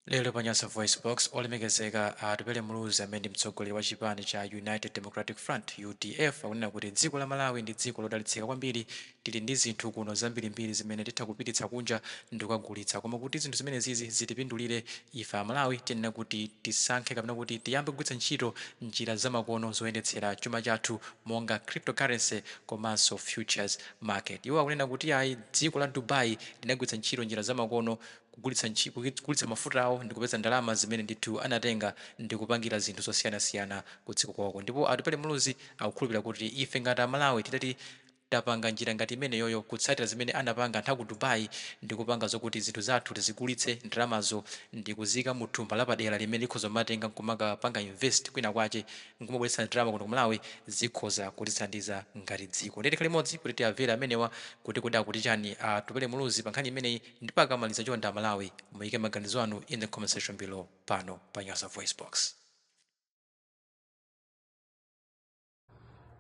Lero pa Nyasa VoiceBox, olemekezeka a Atupele Muluzi amene ndi mtsogoleri wa chipani cha United Democratic Front, UDF, akunena kuti dziko la Malawi ndi dziko lodalitsika kwambiri. Tili ndi zinthu kuno zambirimbiri zimene titha kupititsa kunja ndikukagulitsa. Koma kuti zinthu zimenezizi zitipindulire ife Amalawi, tiyenera kuti tisankhe kapena kuti tiyambe kugwiritsa ntchito njira zamakono zoyendetsera chuma chathu monga cryptocurrency komanso futures market. Iwo akunena kuti ayi, dziko la Dubai linagwiritsa ntchito njira zamakono kugulitsa mafuta awo ndikupeza ndalama zimene ndithu anatenga ndikupangira zinthu zosiyanasiyana ku dziko kwawoko. Ndipo Atupele Muluzi akukhulupirira kuti ife ngati Amalawi titati tapanga njira ngati imeneyoyo, kutsatira zimene anapanga anthu aku Dubai ndikupanga zokuti zinthu zathu tizigulitse, ndalamazo ndikuzika mu thumba lapadera limene likhoza kumatenga nkumakapanga invest kwina kwache nkumabweretsa ndalama kuno ku Malawi, zikhoza kutithandiza ngati dziko. Ndiye tikhale limodzi kuti tiamvere amenewa kuti kodi akuti chani Atupele Muluzi pa nkhani imeneyi. Ndipo akamaliza, chonde Amalawi muyike maganizo anu in the comment section below pano pa Nyasa VoiceBox.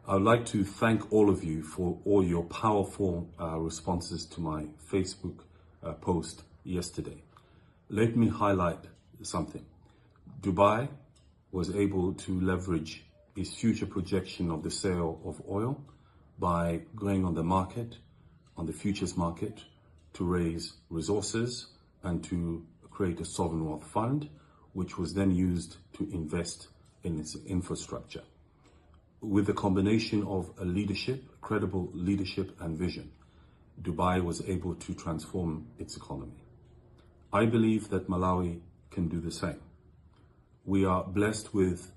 I would like to thank all of you for all your powerful responses to my Facebook post yesterday. Let me highlight something. Dubai was able to leverage its future projection of the sale of oil by going on the market, on the futures market, to raise resources and to create a sovereign wealth fund, which was then used to invest in its infrastructure. With the combination of a leadership, credible leadership and vision, Dubai was able to transform its economy. I believe that Malawi can do the same. We are blessed with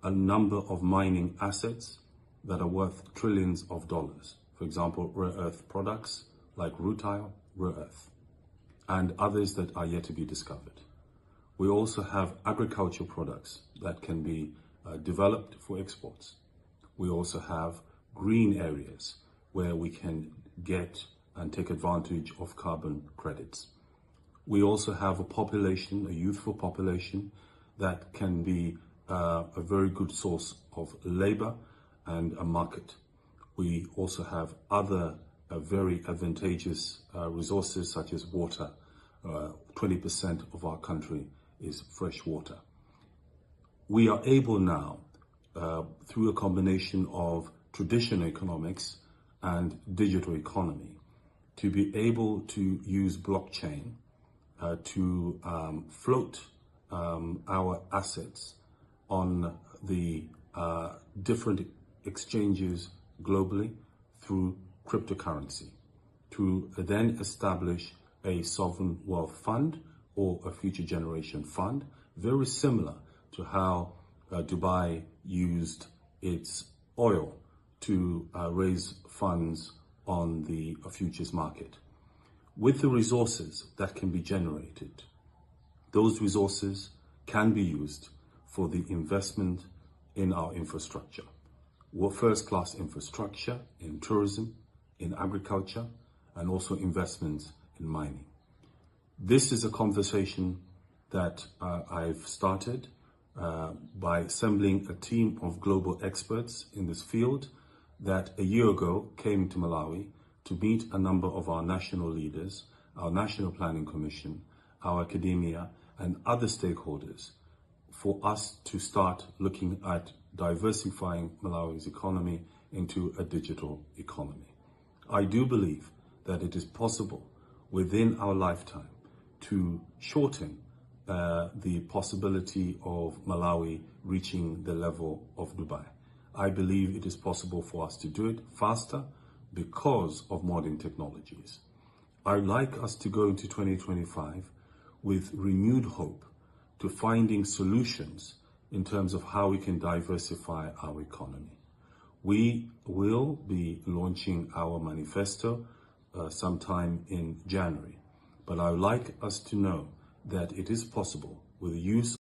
a number of mining assets that are worth trillions of dollars. For example, rare earth products like rutile, rare earth, and others that are yet to be discovered. We also have agricultural products that can be developed for exports. We also have green areas where we can get and take advantage of carbon credits. We also have a population, a youthful population, that can be a very good source of labor and a market. We also have other very advantageous resources such as water. 20% of our country is fresh water. We are able now, through a combination of traditional economics and digital economy, to be able to use blockchain to float our assets on the different exchanges globally through cryptocurrency, to then establish a sovereign wealth fund or a future generation fund, very similar to how Dubai used its oil to raise funds on the futures market. With the resources that can be generated, those resources can be used for the investment in our infrastructure. First class infrastructure in tourism, in agriculture, and also investments in mining. This is a conversation that I've started by assembling a team of global experts in this field that a year ago came to Malawi to meet a number of our national leaders, our National Planning Commission, our academia, and other stakeholders for us to start looking at diversifying Malawi's economy into a digital economy. I do believe that it is possible within our lifetime to shorten the possibility of Malawi reaching the level of Dubai. I believe it is possible for us to do it faster because of modern technologies. I'd like us to go into 2025 with renewed hope to finding solutions in terms of how we can diversify our economy. We will be launching our manifesto sometime in January, but I would like us to know that it is possible with the use